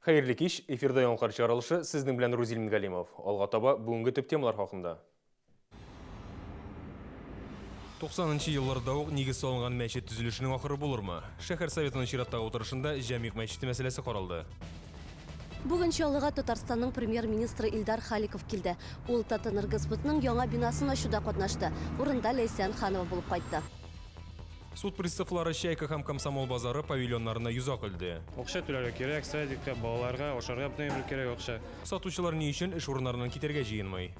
Хәерле кич, эфирда Яңалыклар чыгарылышы, сезнең белән Рузил Мингалимов. Алга таба бүгенге төп темалар хакында. 90нчы елларда ук нигез салынган мәчет төзелешенең ахыры булырмы? Шәһәр советының чираттагы утырышында Җәмигъ мәчете мәсьәләсе каралды. Бүген Чаллыга Татарстанның премьер-министры Илдар Халиков килде. Ул Татэнергосбытның яңа бинасын ачуда катнашты. Урында Ләйсән Ханова булып кайтты. Суд приставлары Чайка һәм Комсомол базары павильоннарына йозак элде. Акча түләргә кирәк, садикка, балаларга, ашарга бөтен әйбер кирәк акча. Сатучылар ни өчен эш урыннарыннан китәргә җыенмый?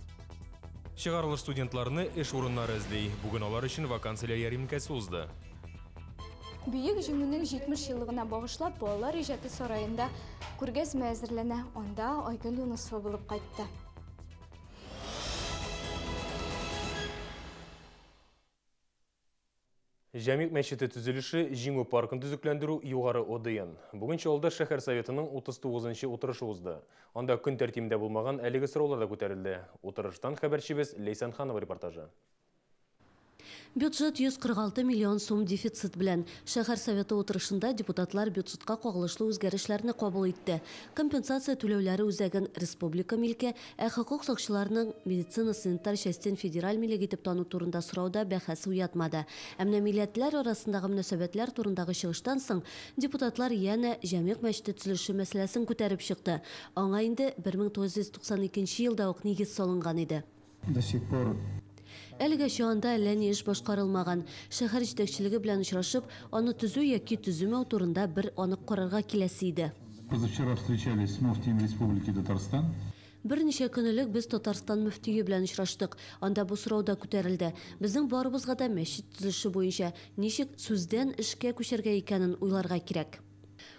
Чыгарылыш студентларны эш урыннары эзли. Бүген алар өчен вакансияләр ярминкәсе узды. Бөек Җиңүнең 70 еллыгына багышлап Балалар иҗаты сараенда күргәзмә әзерләнә. Анда Айгөл Юнысова булып кайтты. Җәмигъ мәчете төзелеше, Җиңү паркын төзекләндерү, югары ОДН. Бүген Чаллыда шәһәр советының 39нчы утырышы узды. Анда көн тәртибендә булмаган әлеге сораулар да күтәрелде. Утырыштан хәбәрчебез Ләйсән Ханова репортажы. Бюджет 146 миллион сум дефицит белән. Шәһәр советы утырышында депутатлар бюджетка кагылышлы үзгәрешләрне кабул итте. Компенсация түләүләре үзәген республика милке, ә хокук сакчыларының медицина-санитар частен федераль милек итеп тану турында сорау да бәхәс уятмады. Ә менә милләтләр арасындагы мөнәсәбәтләр турындагы чыгыштан соң депутатлар янә Җәмигъ мәчете төзелеше мәсьәләсен күтәреп чыкты. Аңа инде 1992 елда ук нигез салынган иде. До сих пор Әлегәчә анда әллә ни эш башкарылмаган. Шәһәр җитәкчелеге белән очрашып, аны төзү яки төземәү турында бер анык карарга киләсе иде. Позавчера встречались с муфтием Республики Татарстан. Берничә көн элек без Татарстан мөфтие белән очраштык. Анда бу сорау да күтәрелде. Безнең барыбызга да мәчет төзелеше буенча ничек сүздән эшкә күчәргә икәнен уйларга кирәк.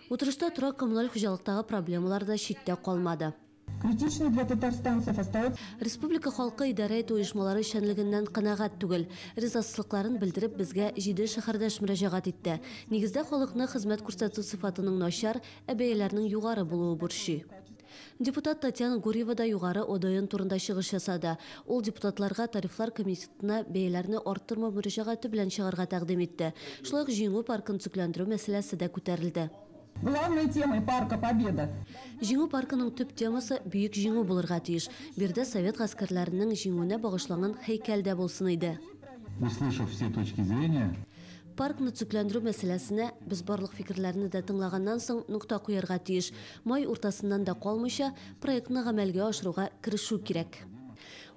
Утырышта торак коммуналь хуҗалыктагы проблемалар да читтә калмады. Критичной для татарстанцев остается Республика халкы идарә итү оешмалары эшчәнлегеннән канәгать түгел. Ризасызлыкларын белдереп безгә 7 шәһәрдәш мөрәҗәгать итте. Нигездә халыкны хезмәт күрсәтү сыйфатының начар, ә бәяләрнең югары булуы борчый. Депутат Татьяна Гурьева да югары ОДН турында чыгыш ясады. Ул депутатларга тарифлар комитетына бәяләрне арттырмау мөрәҗәгате белән чыгарга тәкъдим итте. Шулай ук Җиңү паркын төзекләндерү мәсьәләсе дә күтәрелде. Главной темой парка Победа. Җиңү паркының төп темасы Бөек Җиңү булырга тиеш. Биредә совет гаскәрләренең җиңүенә багышланган һәйкәл дә булсын иде. Услышав все точки зрения, Паркны төзекләндерү мәсьәләсенә без барлык фикерләрне дә тыңлаганнан соң нокта куярга тиеш. Май уртасыннан да калмыйча проектны гамәлгә ашыруга керешү кирәк.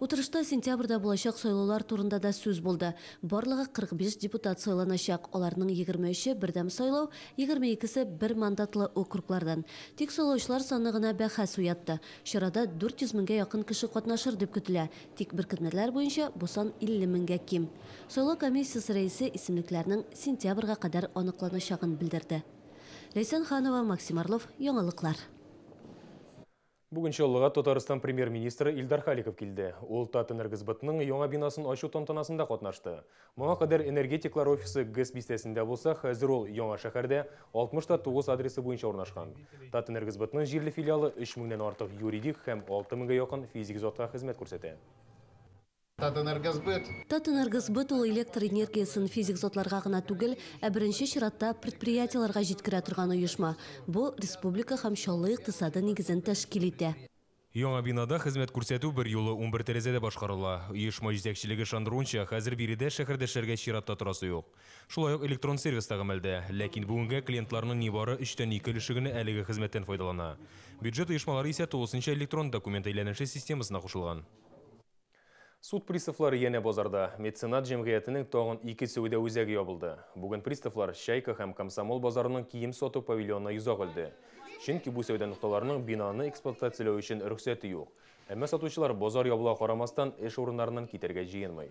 Утырышта сентябрьдә булачак сайлаулар турында да сүз булды. Барлыгы 45 депутат сайланачак. Аларның 23-е бердәм сайлау, 22-се бер мандатлы округлардан. Тик сайлаучылар саны гына бәхәс уятты. Чарада 400 меңгә якын кеше катнашыр дип көтелә. Тик беркетмәләр буенча бу сан 50 меңгә ким. Сайлау комиссиясе рәисе исемлекләрнең сентябрьгә кадәр аныкланачагын белдерде. Ләйсән Ханова, Максим Орлов, Яңалыклар. Бүген Чаллыга Татарстан премьер-министры Илдар Халиков килде. Ул Татэнергосбытның яңа бинасын ачу тантанасында катнашты. Моңа кадәр энергетиклар офисы ГЭС бистәсендә булса, хәзер ул яңа шәһәрдә 69 адресы буенча урнашкан. Татэнергосбытның җирле филиалы 3000-нән артык юридик һәм 6000-гә якын физик затка хезмәт күрсәтә. Татэнергосбыт. Татэнергосбыт ул электр энергиясен физик затларга гына түгел, ә беренче чиратта предприятиеләргә җиткерә торган оешма. Бу республика һәм Чаллы икътисады нигезен тәшкил итә. Яңа бинада хезмәт күрсәтү бер юлы 11 тәрәзәдә башкарыла. Оешма җитәкчелеге ышандыруынча, хәзер биредә шәһәрдәшләргә чиратта торасы юк. Шулай ук электрон сервис та гамәлдә, ләкин бүгенгә клиентларның нибары 3-тән 2 өлеше генә әлеге хезмәттән файдалана. Бюджет оешмалары исә тулысынча электрон документ әйләнеше системасына кушылган. Суд приставлары янә базарда. Меценат җәмгыятенең тагын 2 сәүдә үзәге ябылды. Бүген приставлар Чайка һәм Комсомол базарының кием сату павильонына йозак элде. Чөнки бу сәүдә нокталарының бинаны эксплуатацияләү өчен рөхсәте юк. Әмма сатучылар базар ябыла карамастан эш урыннарыннан китәргә җыенмый.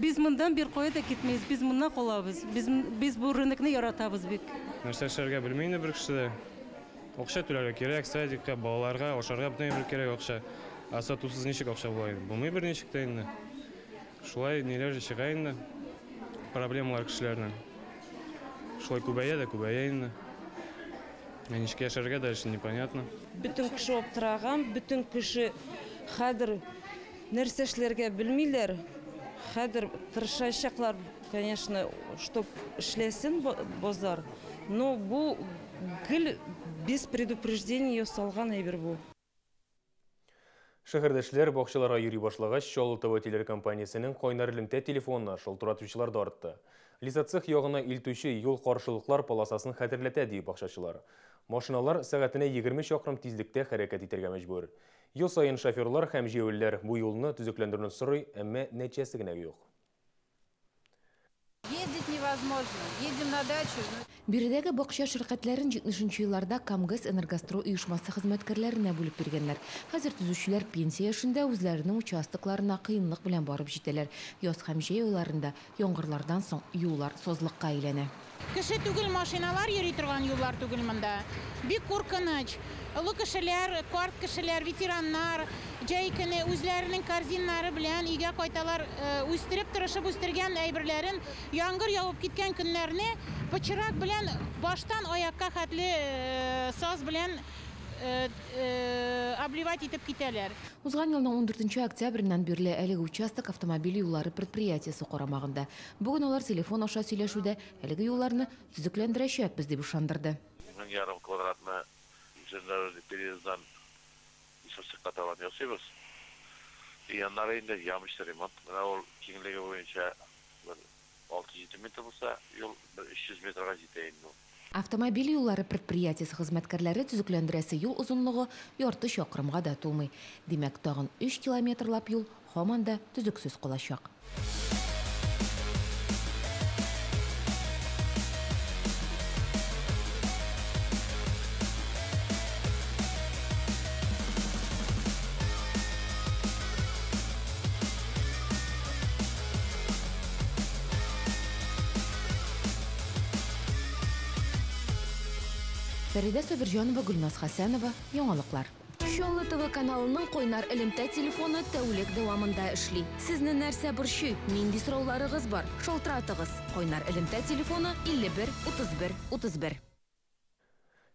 Без моннан бер кая да китмибез, без моннан калабыз. Без бу рынокны яратабыз бик. Нәрсә эшләргә белмим инде бер кеше дә. Акча түләргә кирәк, садикка, балаларга, ашарга бөтен бер кирәк акча. Ә сатусыз ничек акча була инде? Булмый бер ничек тә инде. Шулай ниләр чыга инде. Проблемалар кешеләрнең. Шулай күбәя дә күбәя инде. Ә ничек яшәргә дальше непонятно. Бөтен кеше аптыраган, бөтен кеше хәзер нәрсә эшләргә белмиләр. Хәзер тырышачаклар Конечно, чтоб эшләсен базар, но бу гел без предупреждения ясалган әйбер бу. Шәһәрдәшләр бакчаларга йөри башлагач, Чаллы ТВ телекомпаниясенең кайнар элемтә телефонына шалтыратучылар да артты. Лесоцех ягына илтүче юл каршылыклар полосасын хәтерләтә, ди бакчачылар. Машиналар сәгатенә 20 чакрым тизлектә хәрәкәт итәргә мәҗбүр. Ел саен шоферлар һәм җәяүлеләр бу юлны төзекләндерүне сорый, әмма нәтиҗәсе генә юк. Ездить невозможно. Едем на дачу. Биредәге бакча ширкәтләрен 70 елларда Камгэс Энергострой оешмасы хезмәткәрләренә бүлеп биргәннәр. Хәзер төзүчеләр пенсия яшендә үзләренең участокларына кыенлык белән барып җитәләр. Яз һәм җәй айларында яңгырлардан соң юллар сазлыкка әйләнә. Кеше түгел, машиналар йөри торган юллар түгел монда. Бик куркыныч. Олы кешеләр, карт кешеләр, ветераннар җәй көне үзләренең корзиннары белән өйгә кайталар, үстереп, тырышып үстергән әйберләрен яңгыр явып киткән көннәрне пычрак белән баштан аякка хәтле саз белән обливать итеп китәләр. Узган елның 14 октябреннән бирле әлеге участок автомобиль юллары предприятиесе карамагында. Бүген алар телефон аша сөйләшүдә әлеге юлларны төзекләндерәчәкбез дип ышандырды. 1,5 квадратны переездан Лесоцехка табан ясыйбыз. И аннары инде ямочный ремонт. Менә ул киңлеге буенча 6-7 метр булса, юл 300 метрга җитә инде. Автомобиль юллары предприятиесе хезмәткәрләре төзекләндерәсе юл озынлыгы ярты чакрымга да тулмый. Димәк, тагын 3 километрлап юл һаман да төзексез калачак. Фәридә Сабирҗанова, Гөлназ Хәсәнова, Яңалыклар. Чаллы ТВ каналының кайнар элемтә телефоны тәүлек дәвамында эшли. Сезне нәрсә борчый? Нинди сорауларыгыз бар? Шалтыратыгыз. Кайнар элемтә телефоны 51 31 31.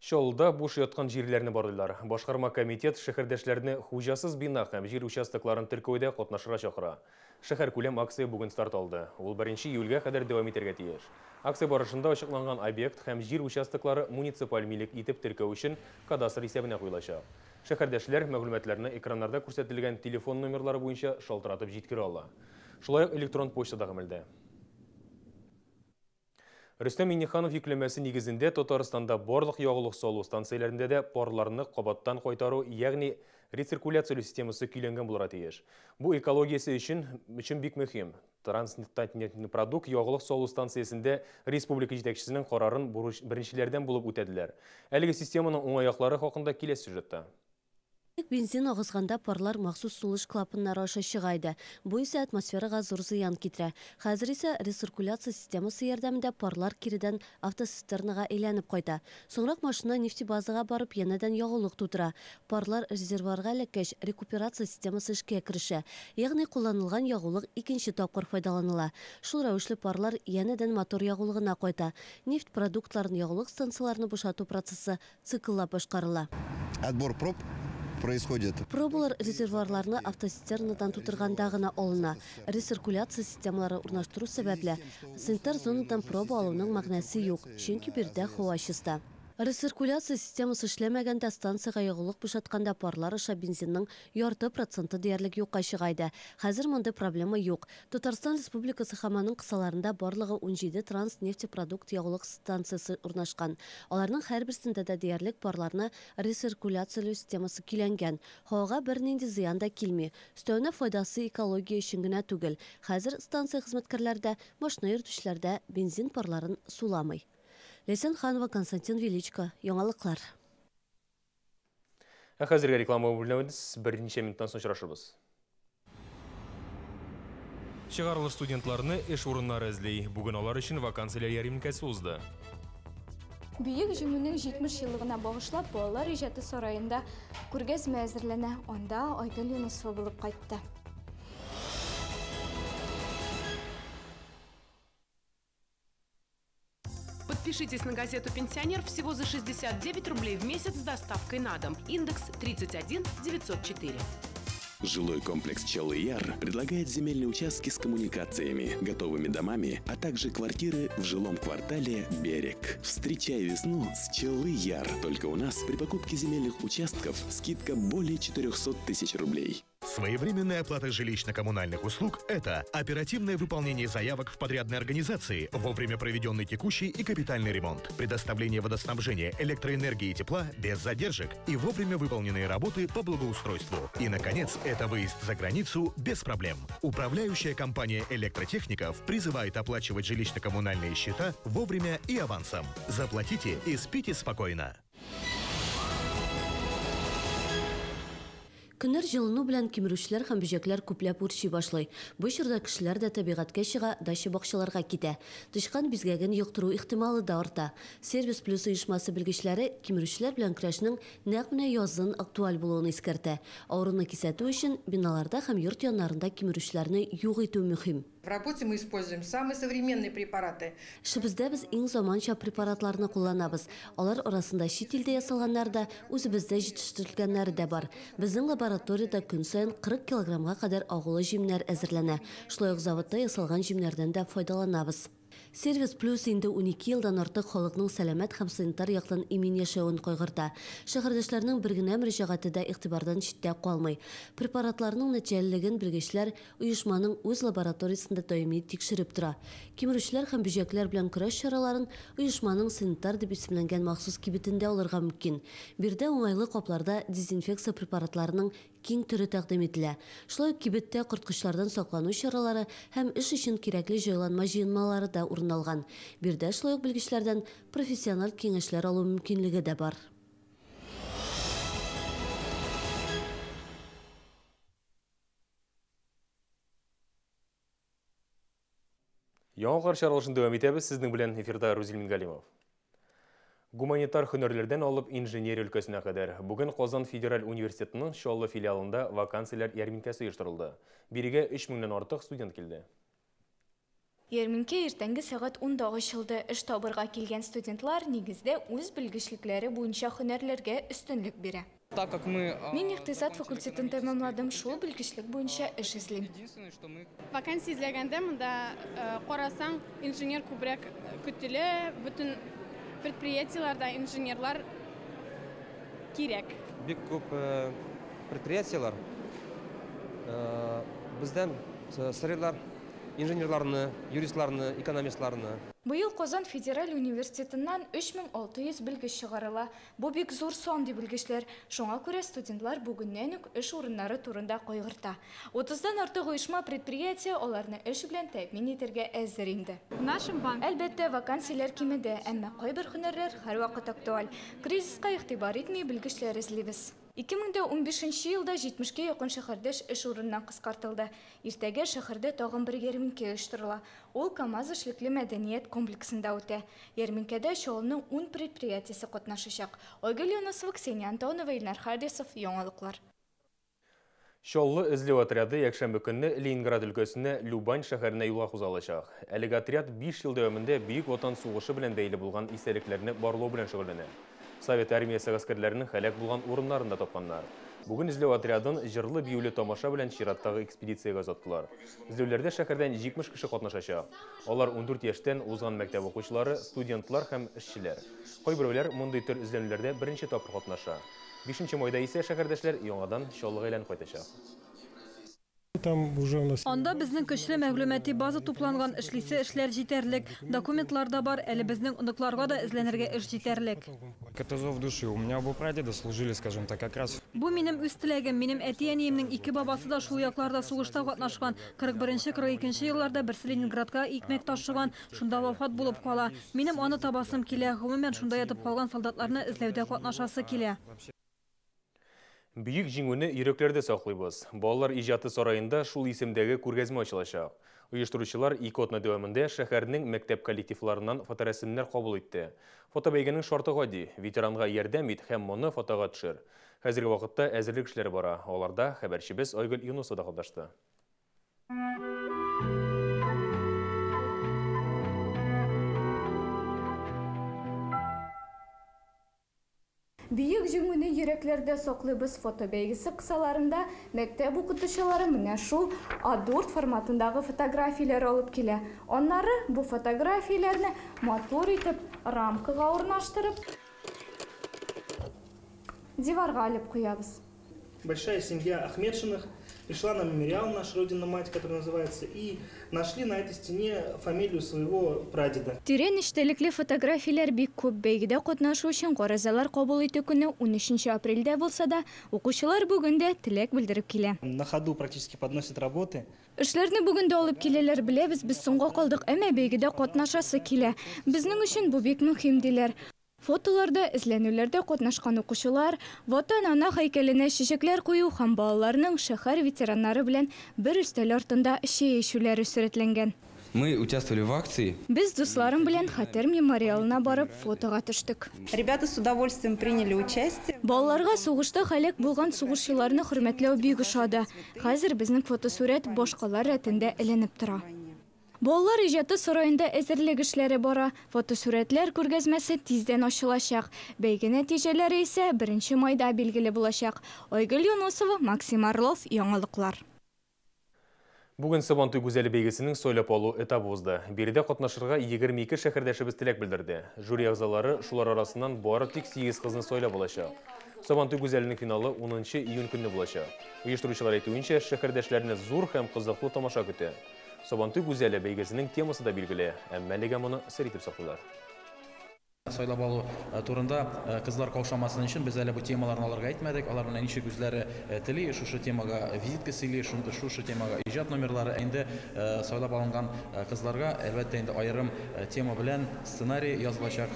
Чаллыда буш яткан җирләрне барлыйлар. Башкарма комитет шәһәрдәшләрне хуҗасыз бина һәм җир участокларын теркәүдә катнашырга чакыра. Шәһәр күләм акция бүген старт алды. Ул 1 июльгә кадәр дәвам итәргә тиеш. Акция барышында ачыкланган объект һәм җир участоклары муниципаль милек итеп теркәү өчен кадастр исәбенә куелачак. Шәһәрдәшләр мәгълүматларны экраннарда күрсәтелгән телефон номерлары буенча шалтыратып җиткерә ала. Шулай ук электрон почта да гамәлдә. Рөстәм Миңнеханов йөкләмәсе нигезендә Татарстанда барлык ягулык салу станцияләрендә дә парларны кабаттан кайтару, ягъни рециркуляцияләү системасы көйләнгән булырга тиеш. Бу экологиясе өчен бик мөһим. Транснефть ягулык салу станциясендә республика җитәкчесенең карарын беренчеләрдән булып үтәделәр. Әлеге системаның уңай яклары хакында киләсе сюжетта. Бензин агызганда парлар махсус сулыш клапаннары аша чыга иде. Бу исә атмосферага зур зыян китерә. Хәзер исә рециркуляция системасы ярдәмендә парлар киредән автоцистернага әйләнеп кайта. Соңрак машина нефтебазага барып янәдән ягулык тутыра. Парлар резервуарга эләккәч, рекуперация системасы эшкә керешә. Ягъни кулланылган ягулык икенче тапкыр файдаланыла. Шул рәвешле парлар янәдән мотор ягулыгына кайта. Нефть продуктларын ягулык станцияларына бушату процессы цикллап башкарыла. Отбор проб происходит. Пробалар резервуарларны автоцистернадан тутырганда гына алына. Рециркуляция системалары урнаштыру сәбәпле, санитар зонадан проба алуның мәгънәсе юк, чөнки биредә һава чиста. Рециркуляция системасы эшләмәгәндә станциягә ягулык бушатканда парлар аша бензинның 0,5% диярлек юкка чыга иде. Хәзер мондый проблема юк. Татарстан Республикасы һәм аның кысаларында барлыгы 17 транснефтепродукт ягулык станциясе урнашкан. Аларның һәрберсендә дә диярлек парларны рециркуляцияләү системасы көйләнгән. Һавага бернинди зыян да килми. Өстәвенә файдасы экология өчен генә түгел. Хәзер станция хезмәткәрләре дә, машина йөртүчеләр дә бензин парларын суламый. Ләйсән Ханова, Константин Величко, Яңалыклар. Ә хәзергә реклама бүлмәбез, берничә минуттан соң очрашырбыз. Чыгарылыш студентларны эш урыннары эзли. Бүген алар өчен вакансияләр ярминкәсе узды. Бөек Җиңүнең 70 еллыгына багышлап балалар иҗаты сараенда күргәзмә әзерләнә. Анда Айгөл Юнусова булып кайтты. Подпишитесь на газету «Пенсионер» всего за 69 рублей в месяц с доставкой на дом. Индекс 31 904. Жилой комплекс Челлы-Яр предлагает земельные участки с коммуникациями, готовыми домами, а также квартиры в жилом квартале «Берег». Встречай весну с Челлы-Яр. Только у нас при покупке земельных участков скидка более 400 тысяч рублей. Своевременная оплата жилищно-коммунальных услуг – это оперативное выполнение заявок в подрядной организации, вовремя проведенный текущий и капитальный ремонт, предоставление водоснабжения, электроэнергии и тепла без задержек и вовремя выполненные работы по благоустройству. И, наконец, это выезд за границу без проблем. Управляющая компания электротехников призывает оплачивать жилищно-коммунальные счета вовремя и авансом. Заплатите и спите спокойно. Көннәр җылыну белән кимерүчеләр һәм бөҗәкләр күпләп үрчи башлый. Бу чорда кешеләр дә табигатькә чыга, дача бакчаларга китә. Тычкан бизгәген йоктыру ихтималы да арта. Сервис плюс оешмасы белгечләре кимерүчеләр белән көрәшнең нәкъ менә язын актуаль булуын искәртә. Авыруны кисәтү өчен биналарда һәм йорт яннарында кимерүчеләрне юк итү мөһим. В работе мы используем самые современные препараты. Эшебездә без иң заманча препаратларны кулланабыз. Алар арасында чит илдә ясалганнар да, үзебездә җитештерелгәннәре дә бар. Безнең лабораториядә көн саен 40 килограммга кадәр агулы җимнәр әзерләнә. Шулай ук заводта ясалган җимнәрдән дә файдаланабыз. Сервис плюс инде 12 елдан артык халыкның сәламәт һәм санитар яктан имин яшәвен кайгырта. Шәһәрдәшләрнең бер генә мөрәҗәгате дә игътибардан читтә калмый. Препаратларның нәтиҗәлелеген белгечләр оешманың үз лабораториясендә даими тикшереп тора. Кимерүчеләр һәм бөҗәкләр белән көрәш чараларын оешманың санитар дип исемләнгән махсус кибетендә алырга мөмкин. Биредә уңайлы капларда дезинфекция препаратларының киң төре тәкъдим ителә. Шулай ук кибеттә корткычлардан саклану чаралары һәм эш өчен кирәкле җайланма җыелмалары да урын алган. Биредә шулай ук белгечләрдән профессиональ киңәшләр алу мөмкинлеге дә бар. Яңалыклар чыгарылышын дәвам итәбез. Сезнең белән эфирда Рузил Мингалимов. Гуманитар һөнәрләрдән алып инженерия өлкәсенә кадәр. Бүген Казан федераль университетының Чаллы филиалында вакансияләр ярминкәсе оештырылды. Бирегә 3000-нән артык студент килде. Ярминкә иртәнге сәгать 10-да ачылды. Эш табырга килгән студентлар нигездә үз белгечлекләре буенча һөнәрләргә өстенлек бирә. Так как мы... Мин икътисад факультетын тәмамладым, шул белгечлек буенча эш эзлим. Вакансия эзләгәндә монда карасаң, инженер күбрәк көтелә, бөтен предприятиеләрдә инженерлар кирәк. Бик күп предприятиеләр бездән сорыйлар инженерларны, юристларны, экономистларны. Быел Казан федераль университетыннан 3600 белгеч чыгарыла. Бу бик зур сан, ди белгечләр. Шуңа күрә студентлар бүгеннән үк эш урыннары турында кайгырта. 30-дан артык оешма предприятие аларны эш белән тәэмин итәргә әзер инде. Әлбәттә, вакансияләр кимеде, әмма кайбер һөнәрләр һәрвакыт актуаль. Кризиска игътибар итми белгечләр эзлибез. 2015 елда 70-кә якын шәһәрдәш эш урыннан кыскартылды. Иртәгә шәһәрдә тагын бер ярминкә оештырыла. Ул КАМАЗ эшлекле мәдәният комплексында үтә. Ярминкәдә Чаллының 10 предприятиесе катнашачак. Айгөл Юнусова, Ксения Антонова, Илнар Харисов, Яңалыклар. Чаллы эзләү отряды якшәмбе көнне Ленинград өлкәсенә Любань шәһәренә юлга кузгалачак. Әлеге отряд 5 ел дәвамында Бөек Ватан сугышы белән бәйле булган истәлекләрне барлау белән шөгыльләнә. Совет армиясе гаскәрләренең һәлак булган урыннарын да тапканнар. Бүген эзләү отрядын җырлы биюле тамаша белән чираттагы экспедициягә озаттылар. Эзләүләрдә шәһәрдән 70 кеше катнашачак. Алар 14 яшьтән узган мәктәп укучылары, студентлар һәм эшчеләр. Кайберәүләр мондый төр эзләнүләрдә беренче тапкыр катнаша. 5 майда исә шәһәрдәшләр яңадан Чаллыга әйләнеп кайтачак. Анда безнең көчле мәгълүмати база тупланган, эшлисе эшләр җитәрлек, документлар да бар, әле безнең оныкларга да эзләнергә эш җитәрлек. Это зов души. У меня оба прадеда служили, скажем так, как раз. Бу минем үз теләгем, минем әти-әниемнең ике бабасы да шул якларда сугышта катнашкан. 41-42 елларда берсе Ленинградка икмәк ташыган, шунда вафат булып кала. Минем аны табасым килә, гомумән шунда ятып калган солдатларны эзләүдә катнашасы килә. Бөек җиңүне йөрәкләрдә саклыйбыз. Балалар иҗаты сараенда шул исемдәге күргәзмә ачылачак. Оештыручылар ике атна дәвамында шәһәрнең мәктәп коллективларыннан фоторәсемнәр кабул итте. Фотобәйгенең шарты гади: ветеранга ярдәм ит һәм моны фотога төшер. Хәзерге вакытта әзерлек эшләре бара. Аларда хәбәрчебез Айгөл Юнусова да катнашты. Бөек Җиңүне йөрәкләрдә саклыйбыз фото бәйгесе кысаларында мәктәп укытучылары менә шул А4 форматындагы фотографияләр алып килә. Аннары бу фотографияләрне матур итеп рамкага урнаштырып, диварга алып куябыз. Большая семья Ахмедшиных пришла на мемориал «Наша Родина-Мать», который называется, и нашли на этой стене фамилию своего прадеда. Тирән эчтәлекле фотографияләр бик күп. Бәйгедә катнашу өчен гаризалар кабул итү көне 13 апрельдә булса да, укучылар бүген дә теләк белдереп килә. На ходу практически подносят работы. Эшләрне бүген дә алып киләләр, беләбез, без соңга калдык, әмма бәйгедә катнашасы килә. Безнең өчен бу бик мөһим, диләр. Фотоларда эзләнүләрдә катнашкан укучылар Ватан-ана һәйкәленә чәчәкләр кую һәм балаларның шәһәр ветераннары белән бер өстәл артында чәй эчүләре сурәтләнгән. Мы участвовали в акции. Без дусларым белән Хәтер мемориалына барып фотога төштек. Ребята с удовольствием приняли участие. Балаларга сугышта һәлак булган сугышчыларны хөрмәтләү бик ошады. Хәзер безнең фотосурәт башкалар рәтендә эленеп тора. Балалар иҗаты сараенда әзерлек эшләре бара. Фотосурәтләр күргәзмәсе тиздән ачылачак. Бәйге нәтиҗәләре исә 1 майда билгеле булачак. Айгөл Юнусова, Максим Орлов, Яңалыклар. Бүген Сабантуй гүзәле бәйгесенең сайлап алу этабы узды. Биредә катнашырга 22 шәһәрдәшебез теләк белдерде. Жюри әгъзалары шулар арасыннан бары тик 8 кызны сайлап алачак. Сабантуй гүзәленең финалы 10 июнь көнне булачак. Оештыручылар әйтүенчә, шәһәрдәшләрне зур һәм кызыклы тамаша көтә. Сабантуй гүзәле бәйгесенең темасы да билгеле, әмма әлегә моны сер итеп саклыйлар. Сайлап алу турында кызлар каушамасын өчен без әле бу темаларны аларга әйтмәдек. Алар менә ничек үзләре тели, шушы темага визитка сөйли, шушы темага иҗат номерлары. Инде сайлап алынган кызларга әлбәттә инде аерым тема белән сценарий язылачак.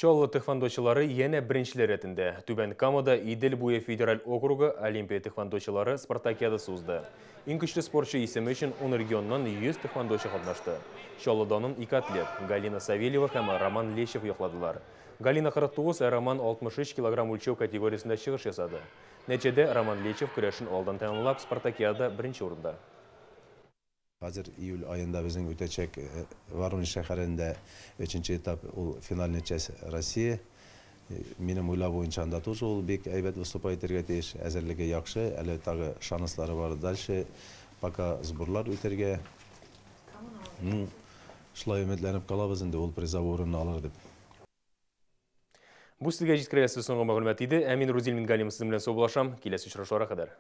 Чаллы тэквондочылары янә беренчеләр рәтендә. Түбән Камада Идел буе федераль округы Олимпия тэквондочылары спартакиадасы узды. Иң көчле спортчы исеме өчен 10 регионнан 100 тэквондочы катнашты. Чаллы данын ике атлет Галина Савельева һәм Роман Лещев якладылар. Галина 49, ә Роман 63 килограмм үлчәү категориясендә чыгыш ясады. Нәтиҗәдә Роман Лещев көрәшен алдан тәмамлап, спартакиада беренче урында. Хәзер июль аенда безнең үтәчәк Воронеж шәһәрендә 3 этап, ул финальный часть Россия. Минем уйлау буенча анда тоже ул бик әйбәт выступать итәргә тиеш, әзерлеге яхшы, әле тагы шанслары бар дальше, пока сборлар үтәргә. Ну, шулай өметләнеп калабыз инде ул призовой урынны алыр дип. Бу сезгә җиткерәсе соңгы мәгълүмат иде. Ә мин Рузил Мингалимов сезнең белән саубуллашам. Киләсе очрашуларга кадәр.